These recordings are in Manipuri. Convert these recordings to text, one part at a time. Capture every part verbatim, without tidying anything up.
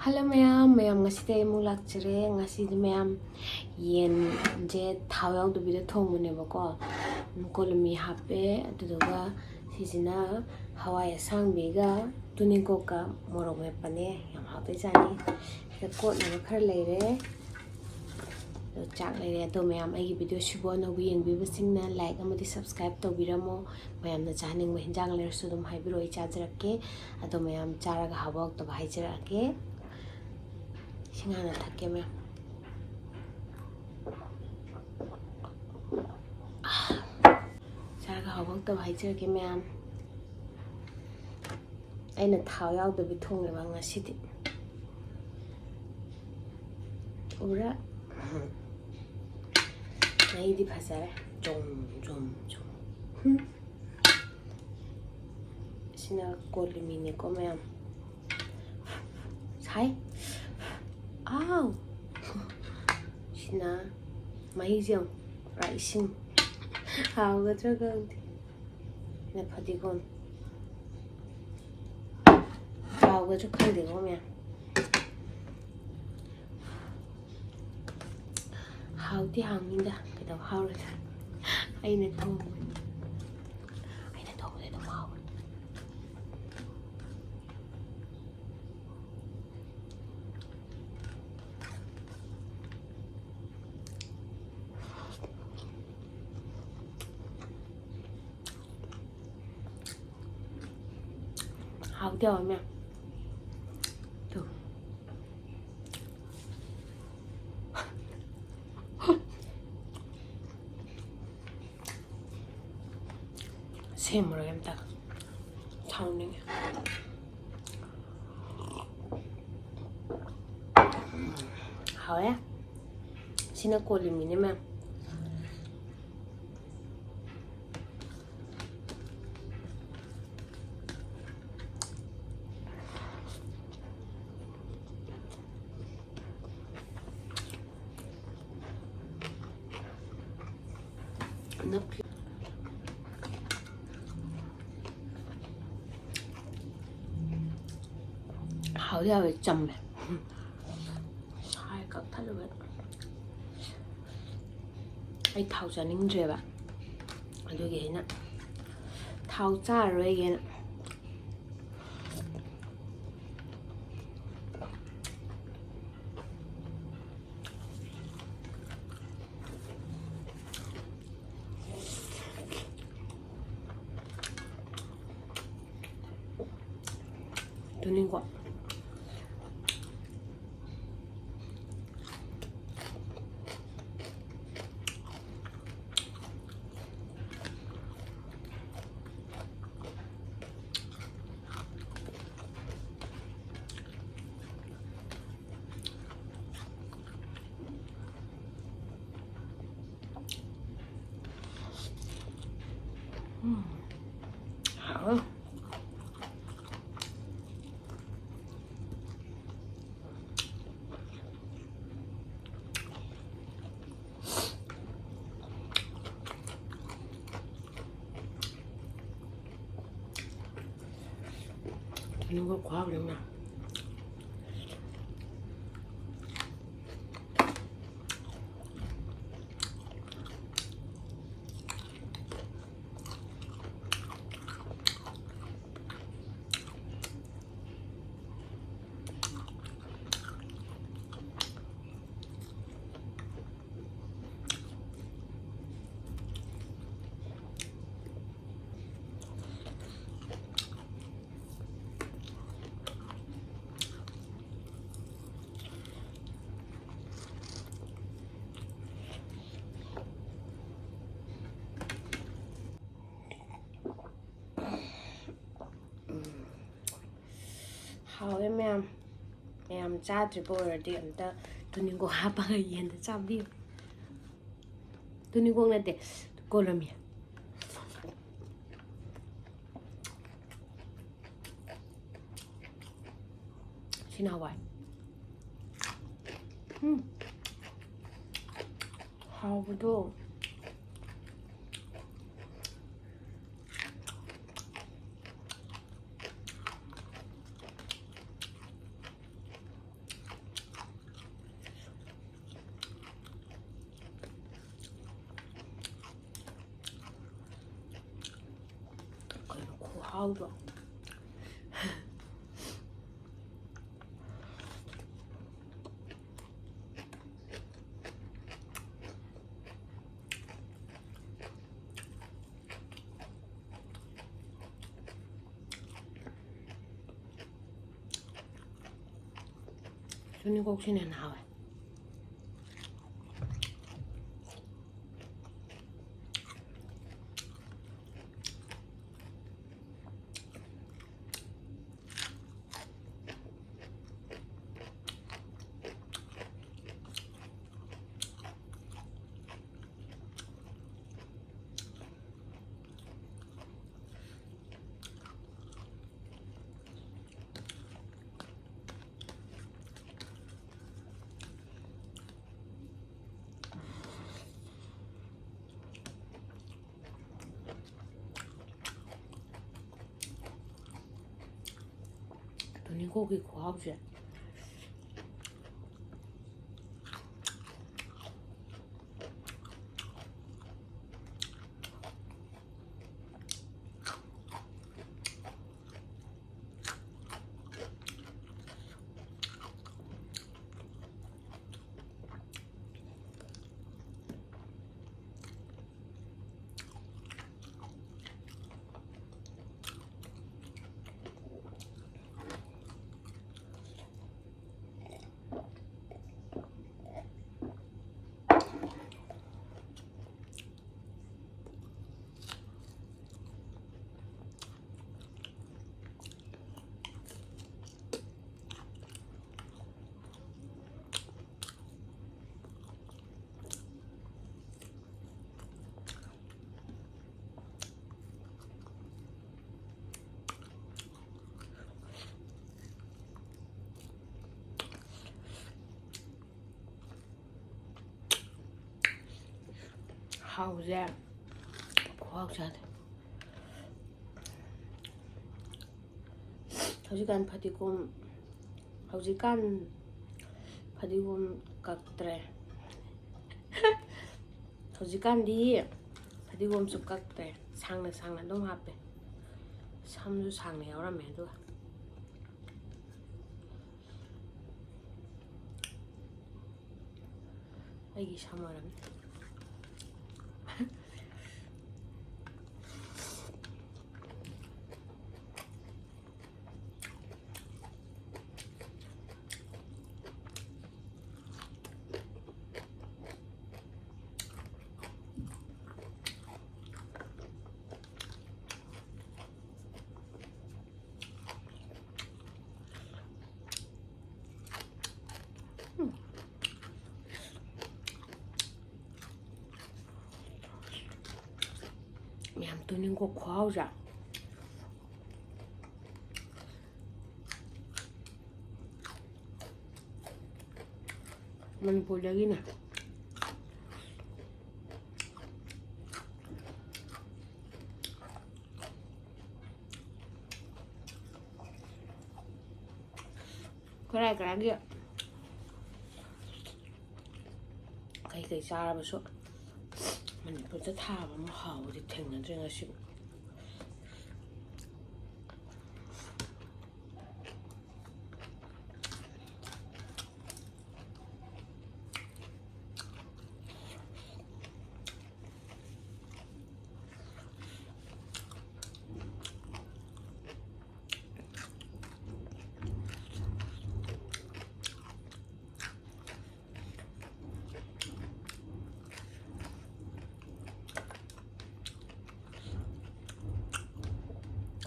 ꯍꯜꯂꯣ ꯃꯌꯥꯝ, ꯃꯌꯥꯝ ꯉꯁꯤꯗꯤ ꯑꯩ ꯑꯃꯨꯛ ꯂꯥꯛꯆꯔꯦ꯫ ꯉꯁꯤꯗꯤ ꯃꯌꯥꯝ ꯌꯦꯟꯁꯦ ꯊꯥꯎ ꯌꯥꯎꯗꯕꯤꯗ ꯊꯣꯡꯕꯅꯦꯕꯀꯣ꯫ ꯀꯣꯂꯨꯃꯤ ꯍꯥꯞꯄꯦ, ꯑꯗꯨꯗꯨꯒ ꯁꯤꯁꯤꯅ ꯍꯋꯥꯏ ꯑꯁꯥꯡꯕꯤꯒ ꯇꯨꯅꯤꯡꯀꯣꯛꯀ ꯃꯣꯔꯣꯛ ꯃꯦꯠꯄꯅꯦ꯫ ꯌꯥꯝ ꯍꯥꯎꯗꯣꯏꯖꯥꯠꯅꯤ꯫ ꯁꯤꯗ ꯀꯣꯠꯅꯕ ꯈꯔ ꯂꯩꯔꯦ꯫ ꯑꯗꯣ ꯆꯥꯛ ꯂꯩꯔꯦ꯫ ꯑꯗꯣ ꯃꯌꯥꯝ ꯑꯩꯒꯤ ꯚꯤꯗꯤꯑꯣꯁꯤꯕꯨ ꯑꯅꯧꯕ ꯌꯦꯡꯕꯤꯕꯁꯤꯡꯅ ꯂꯥꯏꯛ ꯑꯃꯗꯤ ꯁꯕꯁꯀ꯭ꯔꯥꯏꯕ ꯇꯧꯕꯤꯔꯝꯃꯣ꯫ ꯃꯌꯥꯝꯅ ꯆꯥꯅꯤꯡꯕ ꯍꯤꯟꯖꯥꯡ ꯂꯩꯔꯁꯨ ꯑꯗꯨꯝ ꯍꯥꯏꯕꯤꯔꯛꯑꯣ, ꯑꯩ ꯆꯥꯖꯔꯛꯀꯦ꯫ ꯑꯗꯣ ꯃꯌꯥꯝ ꯆꯥꯔꯒ ꯍꯥꯎꯕ ꯍꯥꯎꯇꯕ ꯍꯥꯏꯖꯔꯛꯑꯒꯦ꯫ ꯏꯁꯤꯡ ꯍꯥꯟꯅ ꯊꯛꯀꯦ ꯃꯌꯥꯝ꯫ ꯆꯥꯔꯒ ꯍꯥꯎꯕ ꯍꯥꯎꯇꯕ ꯍꯥꯏꯖꯔꯛꯀꯦ ꯃꯌꯥꯝ꯫ ꯑꯩꯅ ꯊꯥꯎ ꯌꯥꯎꯗꯕꯤ ꯊꯣꯡꯉꯦꯕ ꯉꯁꯤꯗꯤ꯫ ꯎꯔ꯫ ꯃꯍꯤꯗꯤ ꯐꯖꯔꯦ꯫ ꯖꯣꯝ, ꯖꯣꯝ, ꯖꯣꯝ꯫ ꯍꯨꯝ꯫ ꯁꯤꯅ ꯀꯣꯂꯨꯃꯤꯅꯦꯀꯣ ꯃꯌꯥꯝ꯫ ꯁꯥꯏ꯫ ꯑꯥꯎ꯫ ꯁꯤꯅ ꯃꯍꯤꯁꯦ ꯌꯦꯡꯉꯨ꯫ ꯄꯨꯔꯥ ꯏꯁꯤꯡ꯫ ꯍꯥꯎꯒꯗ꯭ꯔꯥ ꯈꯪꯗꯦ꯫ ꯁꯤꯅ ꯐꯗꯤꯒꯣꯝ꯫ ꯍꯥꯎꯒꯗ꯭ꯔꯥ ꯈꯪꯗꯦꯀꯣ ꯃꯌꯥꯝ꯫ ꯍꯥꯎꯗꯤ ꯍꯥꯎꯅꯤꯗ, ꯀꯩꯗꯧ ꯍꯥꯎꯔꯣꯏꯗ? ꯑꯩꯅ ꯊꯣꯡꯕꯅꯤ꯫ ꯑꯩꯅ ꯊꯣꯡꯕꯗꯤ ꯑꯗꯨꯝ ꯍꯥꯎꯕꯅꯤ꯫ ꯍꯥꯎꯗꯤ ꯍꯥꯎꯋꯦ ꯃꯌꯥꯝ꯫ ꯇꯨ꯫ ꯁꯦꯝꯃꯨꯔꯒꯦ ꯑꯝꯇ꯫ ꯁꯥꯎꯅꯤꯡꯉꯦ꯫ ꯍꯥꯎꯋꯦ꯫ ꯁꯤꯅ ꯀꯣꯂꯨꯃꯤꯅꯦ ꯃꯌꯥꯝ꯫ ꯍꯥꯎꯗꯤ ꯍꯥꯎꯋꯦ, ꯆꯝꯃꯦ꯫ ꯁꯥꯏ ꯀꯛꯊꯠꯂꯨꯕ꯫ ꯑꯩ ꯊꯥꯎ ꯆꯥꯅꯤꯡꯗ꯭ꯔꯦꯕ, ꯑꯗꯨꯒꯤ ꯑꯩꯅ ꯊꯥꯎ ꯆꯥꯔꯔꯣꯏꯒꯦꯅ꯫ ꯑꯗꯨꯅꯤꯀꯣ꯫ ꯎꯝ꯫ ꯍꯥꯎꯋꯦ꯫ ꯑꯗꯨꯒ ꯈꯨꯍꯥꯎꯗꯤ ꯑꯃ꯫ ꯍꯥꯎꯋꯦ ꯃꯌꯥꯝ꯫ ꯃꯌꯥꯝ ꯆꯥꯗ꯭ꯔꯤꯕ ꯑꯣꯏꯔꯗꯤ ꯑꯝꯇ ꯇꯨꯅꯤꯡꯈꯣꯛ ꯍꯥꯞꯄꯒ ꯌꯦꯟꯗ ꯆꯥꯕꯤꯌꯨ꯫ ꯇꯨꯅꯤꯡꯈꯣꯛ ꯅꯠꯇꯦ, ꯀꯣꯂꯝꯅꯤ꯫ ꯁꯤꯅ ꯍꯋꯥꯏ꯫ ꯎꯝ꯫ ꯍꯥꯎꯕꯗꯣ꯫ ꯍꯥꯎꯗ꯭ꯔꯣ? ꯇꯨꯅꯤꯡꯈꯣꯛꯁꯤꯅ ꯍꯦꯟꯅ ꯍꯥꯎꯋꯦ꯫ ꯇꯨꯅꯤꯡꯈꯣꯛꯀꯤ ꯈꯨꯍꯥꯎꯁꯦ꯫ ꯍꯥꯎꯁꯦ ꯈꯨꯍꯥꯎ ꯆꯥꯗꯦ꯫ ꯍꯧꯖꯤꯛꯀꯥꯟ ꯐꯗꯤꯒꯣꯝ, ꯍꯧꯖꯤꯛꯀꯥꯟ ꯐꯗꯤꯒꯣꯝ ꯀꯛꯇ꯭ꯔꯦ꯫ ꯍꯧꯖꯤꯛꯀꯥꯟꯗꯤ ꯐꯗꯤꯒꯣꯝꯁꯨ ꯀꯛꯇ꯭ꯔꯦ, ꯁꯥꯡꯅ ꯁꯥꯡꯅ ꯑꯗꯨꯝ ꯍꯥꯞꯄꯦ꯫ ꯁꯝꯁꯨ ꯁꯥꯡꯅ ꯌꯥꯎꯔꯝꯃꯦ꯫ ꯑꯗꯨꯒ ꯑꯩꯒꯤ ꯁꯝ ꯑꯣꯏꯔꯝꯃꯦ꯫ ꯌꯥꯝ ꯇꯨꯝꯅꯤꯡꯀꯣ, ꯈꯨꯍꯥꯎꯁꯦ꯫ ꯃꯅꯤꯄꯨꯔꯗꯒꯤꯅꯦ꯫ ꯀꯔꯥꯏ ꯀꯔꯥꯏꯒꯤ ꯀꯩꯀꯩ ꯆꯥꯔꯕꯁꯨ ꯃꯅꯤꯄꯨꯔꯗ ꯊꯥꯕ ꯑꯃ ꯍꯥꯎꯕꯗꯤ ꯊꯦꯡꯅꯗ꯭ꯔꯤ ꯉꯁꯤꯕꯨ꯫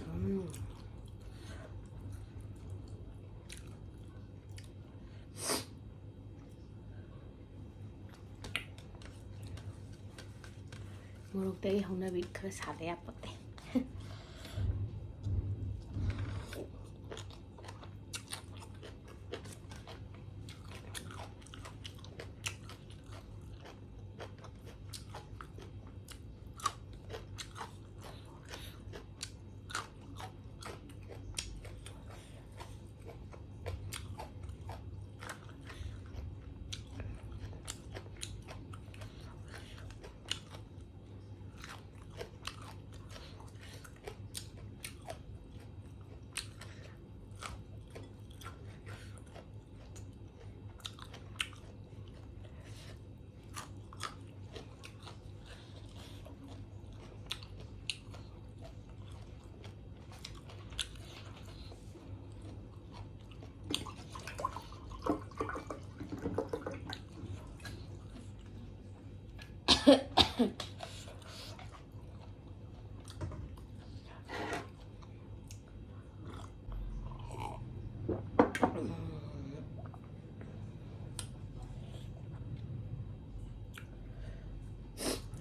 ꯎꯝ꯫ ꯃꯣꯔꯣꯛꯇ ꯑꯩ ꯍꯧꯅꯕꯤ ꯈꯔ ꯁꯥꯗ ꯌꯥꯄꯣꯠꯇꯦ꯫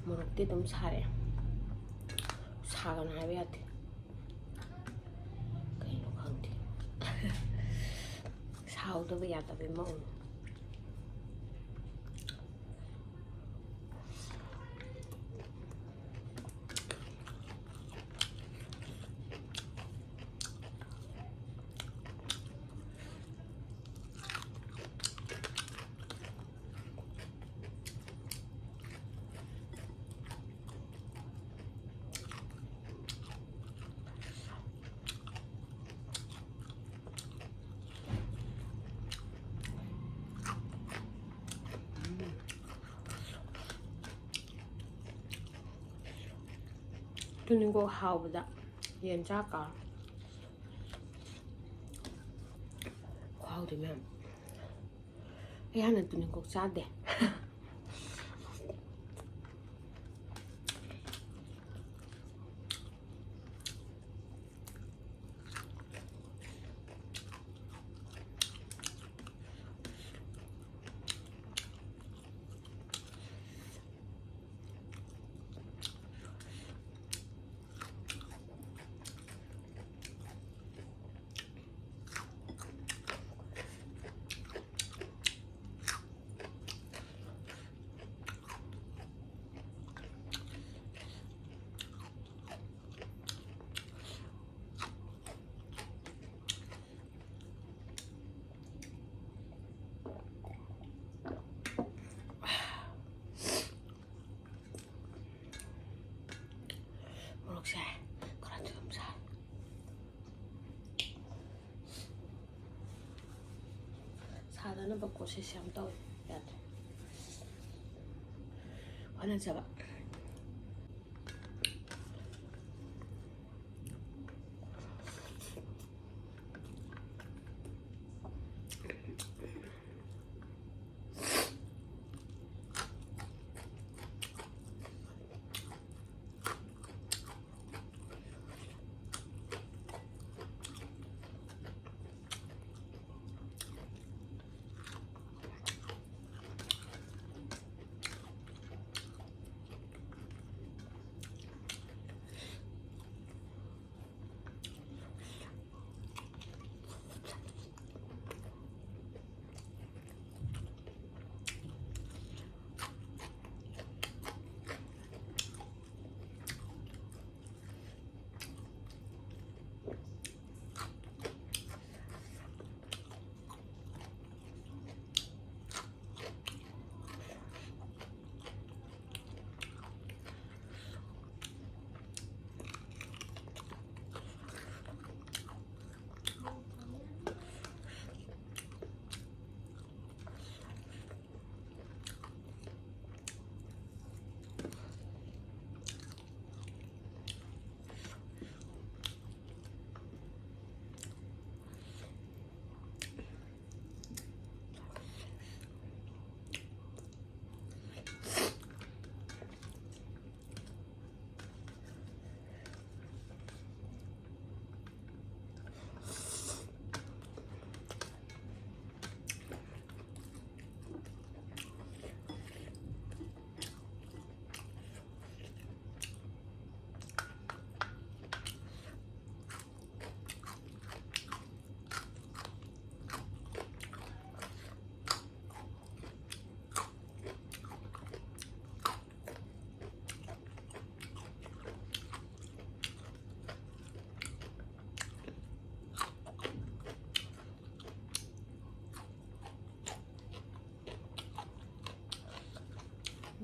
ꯃꯣꯔꯣꯛꯇꯤ ꯑꯗꯨꯝ ꯁꯥꯔꯦ, ꯁꯥꯒꯅꯨ ꯍꯥꯏꯕ ꯌꯥꯗꯦ꯫ ꯀꯩꯅꯣ ꯈꯪꯗꯦ꯫ ꯁꯥꯎꯗꯕ ꯌꯥꯗꯕꯩ ꯃꯑꯣꯡ꯫ ꯇꯨꯅꯤꯡꯈꯣꯛ ꯍꯥꯎꯕꯗ ꯌꯦꯟ ꯆꯥꯛꯀ ꯈꯨꯍꯥꯎꯗꯤ ꯃꯌꯥꯝ꯫ ꯑꯩ ꯍꯥꯟꯅ ꯇꯨꯅꯤꯡꯈꯣꯛ ꯆꯥꯗꯦ꯫ ꯃꯣꯔꯣꯛꯁꯦ ꯈꯔ ꯑꯗꯨꯝ ꯁꯥꯏ꯫ ꯁꯥꯗꯅꯕ ꯀꯣꯁꯤꯁ ꯌꯥꯝ ꯇꯧꯋꯦ, ꯌꯥꯗ꯭ꯔꯦ꯫ ꯍꯣꯠꯅꯖꯕ꯫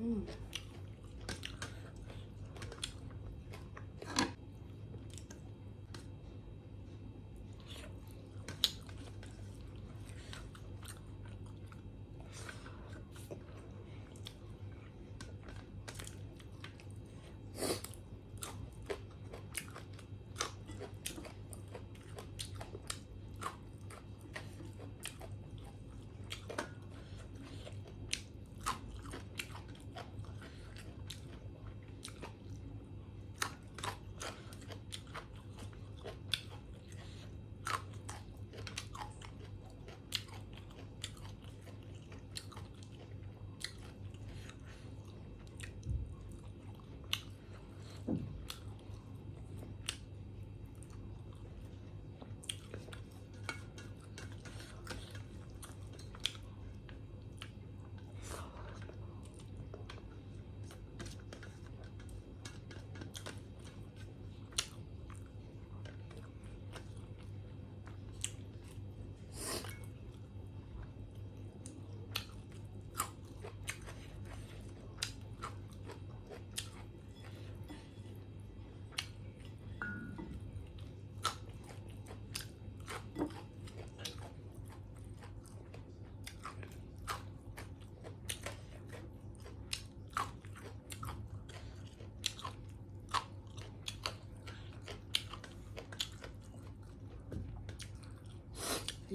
ꯎꯝ꯫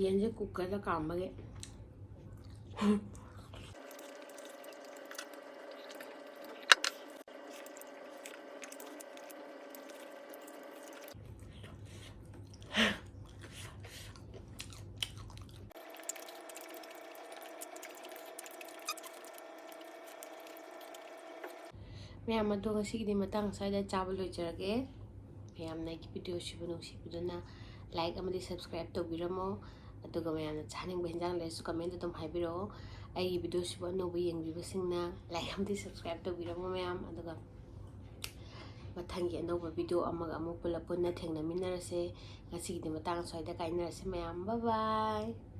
ꯌꯦꯟꯁꯦ ꯀꯨꯀꯔꯗ ꯀꯥꯝꯕꯒꯤ꯫ ꯃꯌꯥꯝ ꯑꯗꯣ, ꯉꯁꯤꯒꯤꯗꯤ ꯃꯇꯥꯡ ꯑꯁ꯭ꯋꯥꯏꯗ ꯆꯥꯕ ꯂꯣꯏꯖꯔꯒꯦ꯫ ꯃꯌꯥꯝꯅ ꯑꯩꯒꯤ ꯚꯤꯗꯤꯑꯣꯁꯤꯕꯨ ꯅꯨꯡꯁꯤꯕꯤꯗꯨꯅ like ꯑꯃꯗꯤ subscribe ꯇꯧꯕꯤꯔꯝꯃꯣ꯫ ꯑꯗꯨꯒ ꯃꯌꯥꯝꯅ ꯆꯥꯅꯤꯡꯕ ꯍꯤꯟꯖꯥꯡ ꯂꯩꯔꯁꯨ comment ꯑꯗꯨꯝ ꯍꯥꯏꯕꯤꯔꯛꯑꯣ꯫ ꯑꯩꯒꯤ ꯚꯤꯗꯤꯑꯣꯁꯤꯕꯨ ꯑꯅꯧꯕ ꯌꯦꯡꯕꯤꯕꯁꯤꯡꯅ like ꯑꯃꯗꯤ subscribe ꯇꯧꯕꯤꯔꯝꯃꯣ ꯃꯌꯥꯝ꯫ ꯑꯗꯨꯒ ꯃꯊꯪꯒꯤ ꯑꯅꯧꯕ ꯚꯤꯗꯤꯑꯣ ꯑꯃꯒ ꯑꯃꯨꯛ ꯄꯨꯂꯞ ꯄꯨꯟꯅ ꯊꯦꯡꯅꯃꯤꯟꯅꯔꯁꯦ꯫ ꯉꯁꯤꯒꯤꯗꯤ ꯃꯇꯥꯡ ꯑꯁ꯭ꯋꯥꯏꯗ ꯀꯥꯏꯅꯔꯁꯦ ꯃꯌꯥꯝ꯫ Bye bye꯫